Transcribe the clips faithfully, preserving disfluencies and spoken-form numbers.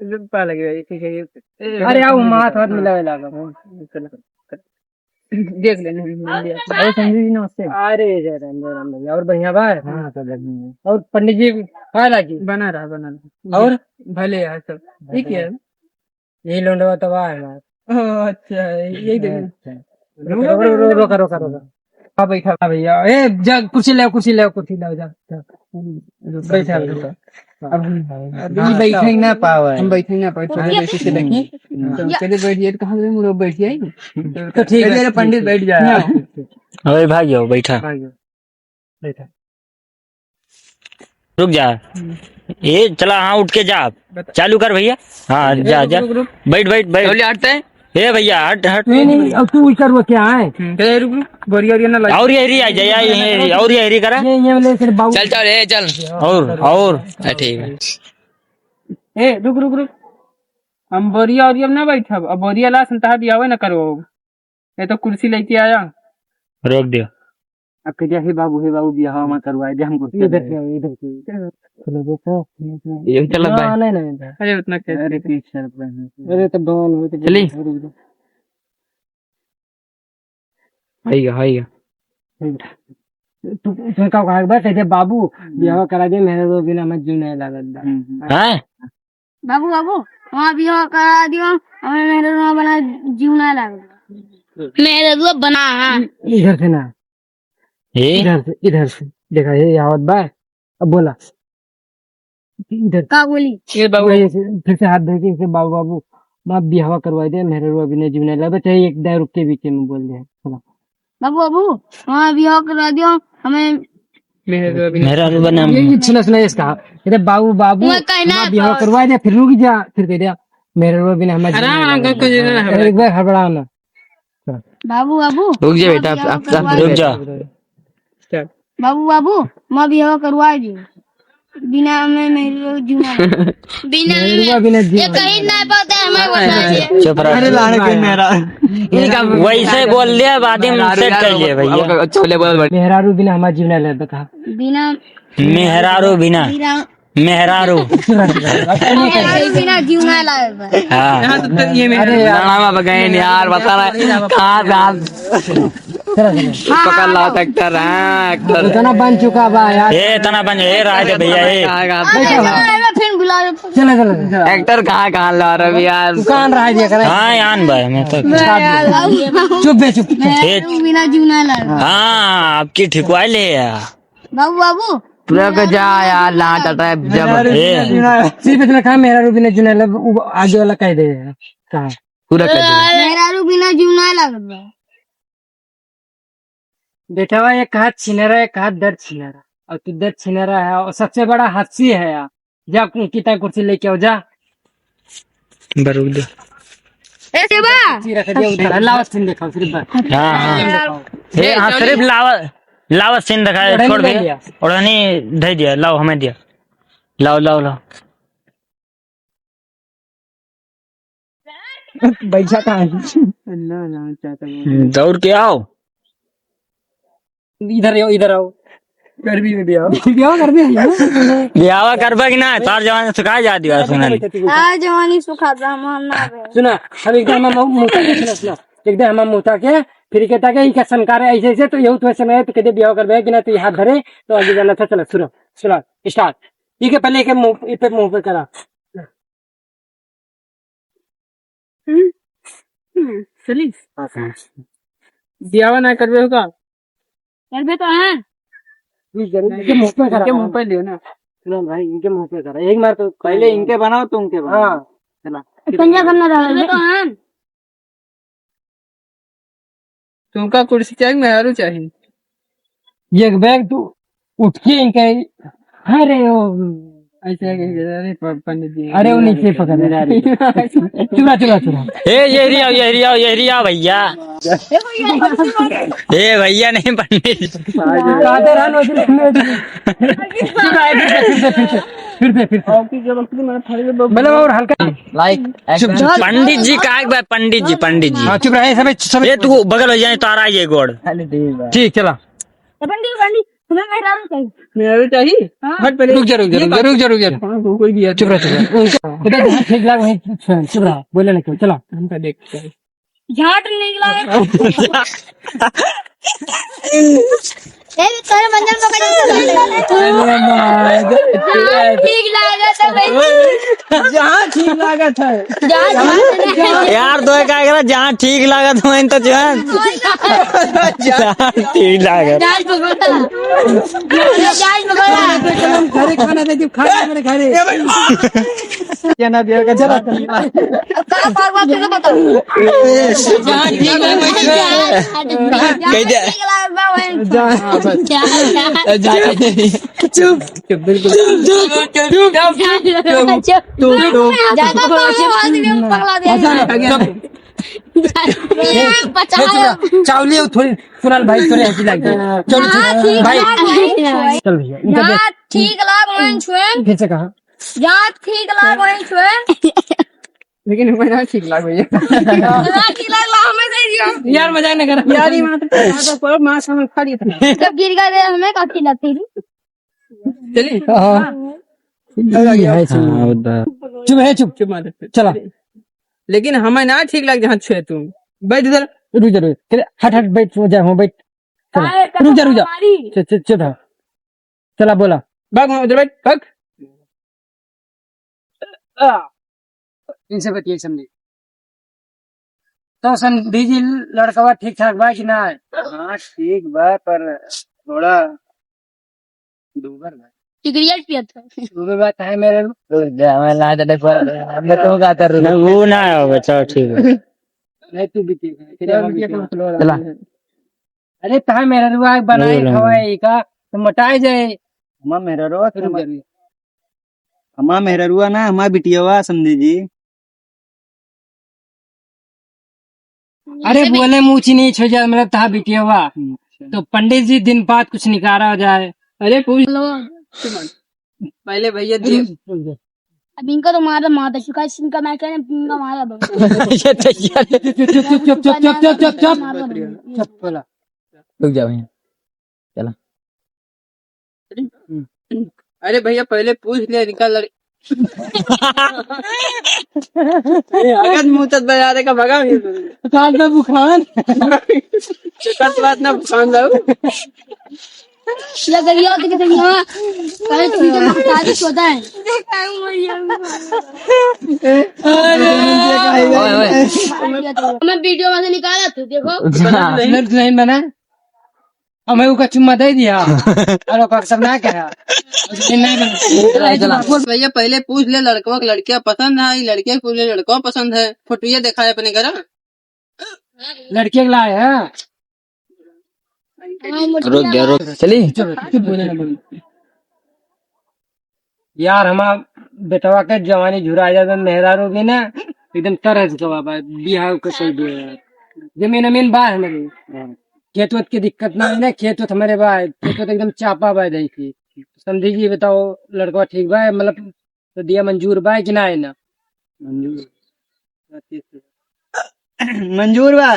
पा लगे भाई, ठीक है, ये, अरे आओ, माथ हाथ मिलावे लागो। चलो, देख लेने हम, हम भी। अरे संजू जी, नमस्ते। अरे जय राम, जय राम भैया, और बढ़िया बा? हाँ, सब बढ़िया। और पंडित जी, का लागी? बना रहा, बना रहा। और? भले है सब, ठीक है। यही लोंडवा तबाह है हमार। ओ, अच्छा, यही देखिए। अच्छा। रुको, रुको, रुको, रुको, रुको। हाँ, बैठा, हाँ भैया। ए, जा, कुर्सी ले, कुर्सी ले, कुर्सी ले, जा, जा। बैठा, बैठा। अब हम, अभी बैठे ही ना पावे। हम बैठे ही ना पावे, थोड़ा देर से देखी। हम्म। तो चलिए बैठ जाइए, कहाँ से मुड़ो बैठ जाइए? तो ठीक है, चलिए, पंडित बैठ जाए। अरे भाई, आओ, बैठा। भाई, बैठा। रुक जा। हम्म। ए, चला, हाँ, उठ के जा। बता। चालू कर भैया। हाँ, ए, जा, रुक, जा। रुक, रुक। बैठ, बैठ, बैठ। चलिए, हटते हैं। ए भैया, हट, हट। नहीं, नहीं, अब तू इधर वो क्या है? हम्म, ए, रुक, रुक। बोरिया, बोरिया ना लगा। और ये हरी आ जा, या, ये, और ये हरी करा। ये, ये वाले तेरे बाबू। चल, चल, ए, चल। और, और। हाँ, ठीक है। ए, रुक, रुक, रुक। हम बोरिया, ओरिया में ना बैठब। अब बोरिया लास हम तहार बियाहे ना करवाओ। ये तो कुर्सी लेके आया। रोक दियो। अब कह दिया, "हे बाबू, हे बाबू, बियाह हमार करवाए दे, हम कुर्सी इधर लेंगे।" से, इधर से। चलो, देखो। ये भी चलत ना, भाई। नहीं, नहीं, नहीं। अरे, उतना कैसे? अरे, पीछे हट रहे हैं। अरे, तो डॉन हो, तो चली। आइगा, आइगा। तू, तू का कहा एक बार, कह दे, "बाबू, हम्म। बियाह करा दे, मेरे को बिना मत जीव नहीं लागत बा।" हम्म, हम्म। हैं? बाबू, बाबू, हमार बियाह करा दियो, हमें मेहररुआ बिना जीव ना लागे। मेहररुआ बिना, हाँ। इधर से ना। ए? इधर से, इधर से। देखा, ये आवत बा। अब बोला। इधर। का बोली? ये बाबू। वही से, फिर से हाथ धर के इसे, "बाबू, बाबू, हमार बियाह करवा दे, मेहररुआ बिना जीव ना लागे।" चाहे एक दाई रुक के बीच में बोल दे। बोला। बाबू, बाबू, हमार बियाह करवा दियो, हमें मेहररुआ बिना। मेहररुआ बिना। ये, ये सुना, सुना इसका। अरे बाबू, बाबू, मैं कहना हमार बियाह करवा दे, फिर रुक जा, फिर कह दिया, "मेहररुआ बिना हमार जीव ना लागे।" कुछ ना, एक बार हड़बड़ाओ ना। बाबू, बाबू, रुक जा बेटा, आप, आप, आप रुक जा। बाबू, बाबू, हमार बियाह करवा दे। बिना में मेहररुआ जीव ना। बिना में मेहररुआ बिना जीव ये कहीं ना पाते हमें बता दिए। चुप रह। अरे लाड़के मेरा। वैसे बोल दिया, बाद में सेट कर लिए भैया। छोले बोल बड़े। मेहरारू बिना हमार जीव ना ले बता। बिना मेहरारू बिना। बिना मेहरारू। मेहरारू बिना जीव ना लागे बा। हाँ। यहाँ तो, तो ये मेहरारू। अरे यार। लड़ावा बगाइन यार, बता रहा है। कहाँ, कहाँ? चलो, चलो। पकड़ ला ट्रैक्टर, हाँ, ट्रैक्टर। इतना बन चुका बा यार। ए, इतना बन, ए, रहा दे भैया, ए। कहाँ, कहाँ? बैठो। फिर बुला लो। चलो, चलो, चलो। ट्रैक्टर कहाँ, कहाँ ला रहा है यार? दुकान रहा दिया करे। हाँ, यान भाई, मैं तो। चुप बे, चुप। ए। बिना जीव ना लागे। हाँ, आपकी ठिकवाई ले यार। बाबू, बाबू। पूरा का जा यार, लाट आता है जब। ए। सिर्फ इतना काम, मेहरारू बिना जीव ना लागे, वो आगे वाला कह दे। कहाँ? पूरा कर दे। मेहरारू बिना जीव ना लागत बा। बेटवा, एक हाथ छिनरा, एक हाथ दर्द छिनरा। और तू दर्द छिनरा है, और सबसे बड़ा हंसी है यार। जा, कितना कुर्सी लेके आओ, जा। बरूद। ए, सेवा। कुर्सी रख दिया उधर। लावा सीन दिखाओ, सिर्फ बस। हाँ, हाँ। ए, हाँ, चलिए। सिर्फ लावा, लावा सीन दिखाए, ओढ़नी छोड़ दे दे। दिया। ओढ़नी दे दिया, लाओ, हमें दिया। लाओ, लाओ, लाओ। बैठा कहाँ है? ना, ना, चाहता हूँ। हम्म, दौड़ के आओ। इधर आओ, इधर आओ। गर्मी में ब्याह। ब्याह कर दे। ब्याह करबा कि ना? तार जवानी सुखा जा दिया, सुना नहीं। तार जवानी सुखा जा, हम ना बे। सुना, हम एकदम हम मुँह ताके, सुना, सुना। एकदम हम मुँह ताके, फिर के ताके, इनका संकार है ऐसे, ऐसे, तो यहू तो ऐसे नहीं है, तो कहते ब्याह करबे कि ना, तो ये हाथ धरे, तो आगे जाना था, चला, सुना, सुना, start। ठीक है, पहले के मुँह, इस पे मुँह पे करा। हम्म, हम्म, चली। हाँ, हाँ। बियावा ना करबे हो का? करबे तो है। जी, जरूर। इनके मुंह पे करा। इनके मुंह पे लियो ना। सुनो भाई, इनके मुंह पे करा। एक बार तो पहले इनके बनाओ, तो उनके बनाओ। हाँ। चला। पंजा करना रहा करबे है। तो है। तुमका कुर्सी चाहिए, मेहरारू चाहिए? एक बैग तू उठ के इनके, अरे ओ। ऐसे कह के, अरे प-, पंडित जी। अरे वो नीचे पकड़ ले। चुरा, चुरा, चुरा। ए, ये रिया, ये रिया, ये रिया भैया। ए भैया, नहीं पंडित। कहाँ से रहा नोटिस में? चुरा, फिर से, फिर से, फिर से, फिर से। मतलब और हल्का। लाइक, चुप, चुप, पंडित जी का एक बार, पंडित जी, पंडित जी। हाँ, चुप रहे, सबै, सबै। ए, तू बगल हो जाए, तारा ये गोड़। ठीक, चला। पंडित, पंडित। मैं मेहरारू चाहिए। मेहरारू चाहिए? हाँ। हट पहले। रुक जा, रुक जा, ये रुक जा, बात रुक जा, रुक जा। हाँ, वो कोई भी है। चुप रह, चुप रह। उनका, उधर जहाँ ठीक लाग वहीं चुप रह, बोले ना क्यों, चला। उनका देखते हैं। झाट निकला। ए, तोरे मंजन पकड़। अरे माय गॉड। झाट ठीक लागत है भाई। जहाँ ठीक लागत है। जहाँ, जहाँ यार, तो का करा, जहाँ ठीक लागत है, वहीं तो जहाँ। जहाँ ठीक लागत। झाट पकड़ा। झाट पकड़ा। घरे खाना दे, खाना हमारे घरे। ये ना दिया का जरा। का बार बार फिर से बताओ। जहाँ ठीक लगे वहीं। कह दे। जहाँ ठीक लगे वहीं। जहाँ। क्या? चुप, चुप, बिल्कुल। चुप, चुप, चुप, चुप। चुप, चुप। ज्यादा तो आवाज नहीं पगला दे। अच्छा, आगे। बचा लो। चावली हो थोड़ी, कुणाल भाई, थोड़े हंसी लग गई। चलो, हाँ, ठीक भाई। लग भाई। चल भैया, इनका यहाँ देख। ठीक लाग वहीं छुएन। फिर से कहा। यहाँ ठीक लाग वहीं छुएन। लेकिन हमें ना ठीक लाग भैया। ना ठीक लाग ला, हमें दे दिया। यार, मजाक ना कर। यार, ये मात्र तो पर माँ समझ खड़ी था। जब गिर गए रे, हमें काफी लगती थी। चलिए। हाँ। ये है, हाँ, चलिए। वो तो। चुप है, चुप। चुप मार। चला। लेकिन हमें ना ठीक लग जहाँ छुए तू। बैठ इधर। रुक जा, रुक जा। चले, हट, हट, बैठ, हो जा, हो, बैठ। चला। रुक जा, रुक जा। हमारी। चल, चल, चुप रह। चला, बोला। भाग, वहाँ उधर बैठ, भाग। आ, इनसे बतियाई समधी। तो समधी जी, लड़कवा ठीक ठाक बा कि ना? हाँ, ठीक बा, पर थोड़ा दूबर बा। सिगरेट पियत है। दूबर बा, काहे मेरे? रुक जा, मैं ला दे, पर मैं तो गाता रुक। नहीं, वो ना हो, बचाओ, ठीक है। नहीं, तू भी ठीक है। चला। अरे, तहा मेहररुआ बनाई बोला। खवाई का, तो मोटाई जाए। हमार मेहररुआ के रुक जा, रुक जा। हमार मेहररुआ ना, हमार बिटियवा, समधी जी। अरे, बोले मुँह चीनी छो जाए, मतलब, तहा बिटियवा। अच्छा। तो पंडित जी दिन बाद कुछ निकारा हो जाए। अरे, पूछ लो। पहले भैया जी। अब इनका तो मारा, माता चुका है, इनका मैं कहने, इनका मारा दो। ये तो यार। चुप, चुप, चुप, चुप, चुप, चुप, चुप। मारा दो। चुप, बोला। रुक जा भैया, चला। अरे भैया, पहले पूछ ले इनका लड़-, अरे, अगर मुँह तक बजा दे का भगा ये तो। काल पे बुखान। चुका तो बात ना बुखान लाओ। या गलिया होती कि दुनिया, पहले तुम तो शादी होता है। अरे। ओए, ओए। मैं वीडियो में से निकाला तू, देखो। नहीं, नहीं बना। हमें उका चुम्मा दे दिया। और ओकर सब ना कहा। नहीं, नहीं बना। चला, चला। भैया, पहले पूछ ले लड़कवा के लड़कियाँ पसंद है, लड़कियाँ के पूछ ले लड़कवा पसंद है। फोटो ये दिखाए अपने घर। लड़के के लाए हैं। रुक गया, रुक। चली? चुप, चुप बोले ना, बोले। यार, हमार बेटवा के जवानी झुरा जात बा, मेहरारू भी ना, एकदम तरस गवा बा, बिहाव के सही बिया। जमीन अमीन बा हमरे। खेत वेत के दिक्कत ना है ना, खेत वेत हमरे बा, खेत वेत एकदम चापा बा, देखी। समधी जी बताओ, लड़कवा ठीक बा, मतलब, तो दिया मंजूर बा कि ना है ना? मंजूर। मंजूर बा।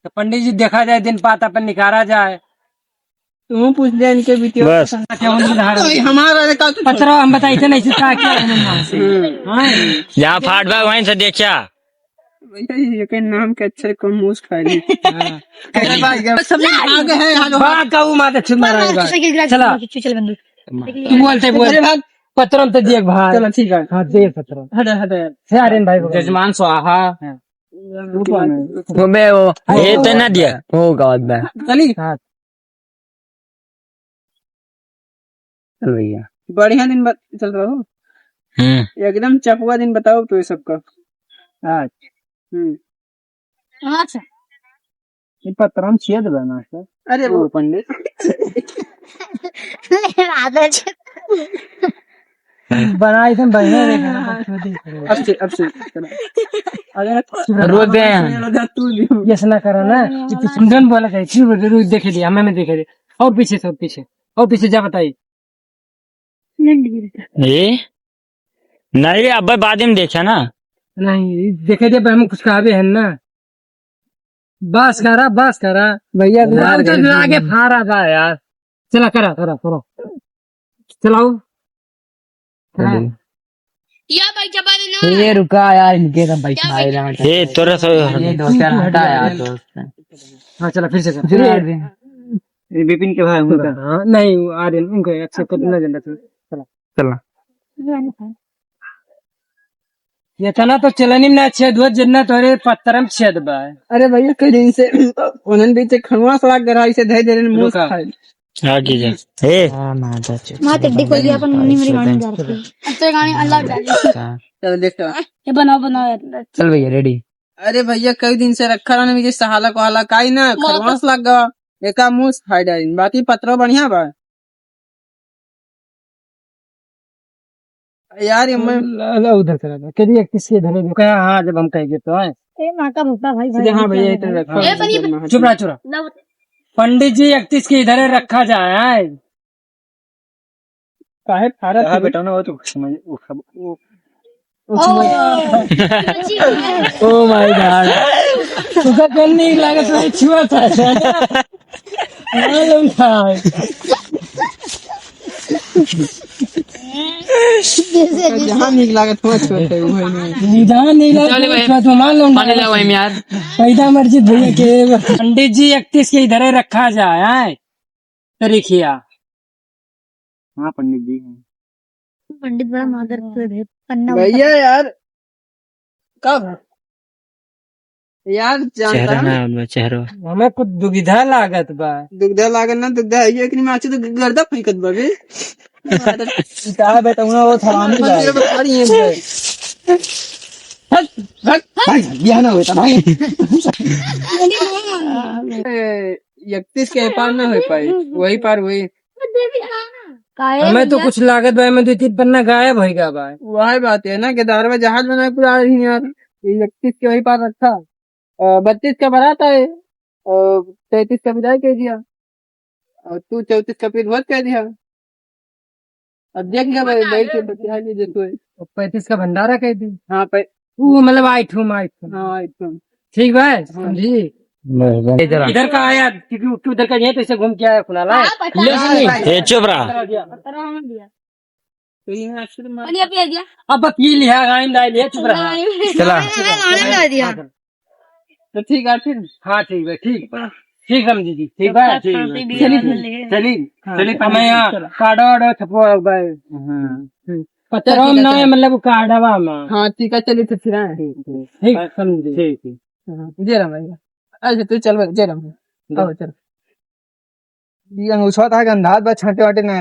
तो पंडित जी देखा जाए, दिन पाता पर निकारा जाए। तू पूछ ले इनके बिटिया बस। पसंद है, क्या उनकी धारा? अरे हमारा रे का तू पत्रा हम बताई थे नहीं, इसका क्या है नाम से? हम्म। हाँ। जहाँ फाट बा वहीं से देखा। भैया, ये के नाम के अक्षर कम मुस खा ली। हाँ। अरे भाई, सब आगे है, हेलो। बा का वो माता चुप मारा है, बा। साइकिल गिरा चला। चल, चल, बंदू। तू बोलते, बोल। अरे भाग। पत्रम तो दिए भाई। चलो, ठीक है। हाँ, दे पत्रम। हटे, हटे। से आर्यन भाई को। जजमान स्वाहा। हाँ। वो कौन है? वो मैं वो, ये तो ना दिया। वो गावत बा। चली। हाँ। चल भैया। बढ़िया दिन बत-, चल रहा हो। हम्म। एकदम चपुआ दिन बताओ तो ये सबका। अच्छा। हम्म। अच्छा। ये पत्रम छेद बा ना, सर। अरे वो ओ पंडित। ले, आदर छेद। बनाई थे बढ़िया रे। अब से, अब से, चलो। अगर रोज दे हैं। तू भी। यस ना करो ना, कि तू सुंदर बोला था, क्यों बोल रहे, देखे दे, हमें में देखे दे। और पीछे से, और पीछे, और पीछे जा बताई। ए? नहीं रे, अब बाद में देखा ना। नहीं, देखे दे, हम कुछ कहा भी है ना। बस करा, बस करा। भैया, हम तो जो आगे फारा बा यार। चला, करा, करा, करा। चलाओ। हाँ। या भाई, चबा दे ना। ये रुका यार, इनके सब बैठा है यहाँ। ये तोरा सब ये दोस्त यार हटा यार, दोस्त। हाँ, चला, फिर से कर। फिर यार। ये विपिन के भाई उनका। हाँ, नहीं, आ रहे हैं, उनको accept कर देना, जल्दी से। चला। चला। ये तना तो चलनी में ना छेद हुआ, जितना तोरे पत्थर में छेद बा। अरे भैया, कई दिन से उन्हन बीच खनवा सड़क गराई से धै दे रहे, मुंह रुका। खाए। आगे जा। ए। हाँ, माँ, जा, चल। माँ, तेरी कोई अपन मुन्नी मेरी मानी जा रखी है। अच्छा, गाने अल्लाह डाले। चल, देख तो। ये बनाओ, बनाओ यार। चल भैया, ready। अरे भैया, कई दिन से रखा रहने, मुझे सहाला को हाला काई ना, माँ तो खरवास लग गवा। एका मुंह खाई डाली। बाकी पत्रो बढ़िया बा। यार, ये मैं ला, ला, उधर करा दो। करिए, किसके इधर है? हाँ, जब हम कहेंगे तो, हैं? ए, माँ का भूता भाई, भाई, सीधे, हाँ भूता भैया, भाई। इधर रखो। ए, पर ये चुप रहा, चुप रहा। ना बता। पंडित जी, इकतीस के इधर रखा जाए, हैं? काहे फारत कहा है? बेटा ना, वो तो समझ, वो खब-, वो, वो ओ, समझ। Oh my God। तुका कौन नहीं लगा, तो छुआ था। मालूम था। जहाँ नीक लागत हुआ छोड़ते हैं, वही में। जहाँ नीक लागत चले हुआ भाई, छोड़ते हैं, मान लो पानी ना। लाओ भाई यार। पैदा मर्जी भैया के। पंडित जी, इकतीस के इधर ही रखा जाए, हैं? तरीखिया। हाँ, पंडित जी हैं। पंडित बड़ा मादर चोद है, पन्ना भैया उल्टा। यार, का भा-, यार, जानता चेहरा है? ना, उनमें चेहरा। हमें कुछ दुविधा लागत बा। दुविधा लागत ना, दुविधा है, ये कि मैं अच्छे तो गर्दा फेंकत बा बे। का बेटा, उन्हें वो थलामी बा। ये बता रही है बे। हट, हट, भाई, ये ना होता भाई। ए, इकतीस के पार ना हो पाई, वही पार हुई। काहे हमें तो भैया? कुछ लागत बा, हमें दो तीन पन्ना गायब होई गा बा। वही बात है ना, केदारवा जहाज बनाए पूरा आ रही यार। ये इकतीस के वही पार रखा, और बत्तीस का बारात आए, और तैंतीस का विदाई कर दिया, और तू चौंतीस का फिर भोज कर दिया। अब देख ले भाई, बैठ के बतिया लीजिए तो। और पैंतीस का भंडारा कह दी। हाँ, पै- वो मतलब आइटम, आइटम। हाँ, आइटम। ठीक बा, हाँ। समझी? बस, बस। इधर आ। इधर का आया, क्योंकि, क्योंकि उधर का ये तो इसे घूम के आया खुनाला। हाँ, पता ले है। सुनी। ए, चुप रहा। पता रहा, हाँ, भैया। तो ये आखिर में पानी आप ले गया? अब पी लिया, गाड़ी में डाल लिया, चुप रहा। गाड़ी में। चला। गाड़ी में डाल दिया। हाँ, चल। तो ठीक है फिर। हाँ, ठीक है, ठीक। ठीक समझी जी, ठीक है, ठीक है। चलिए, चलिए, हाँ। चलिए, हमें यहाँ चलो। कार्ड वार्ड छपवा हुआ है। हाँ। हम्म। पत्रों चल, ठीक है, में चलो। मतलब कार्डवा में। हाँ, ठीक है, चलिए तो फिर आए। ठीक, ठीक। ठीक, समझी। ठीक, ठीक। हाँ, जय राम भैया। अच्छा, तू चल भाई, जय राम भैया। आओ, चल। ये अंगूछा था, गंधात बा, छांटे वाटे ना।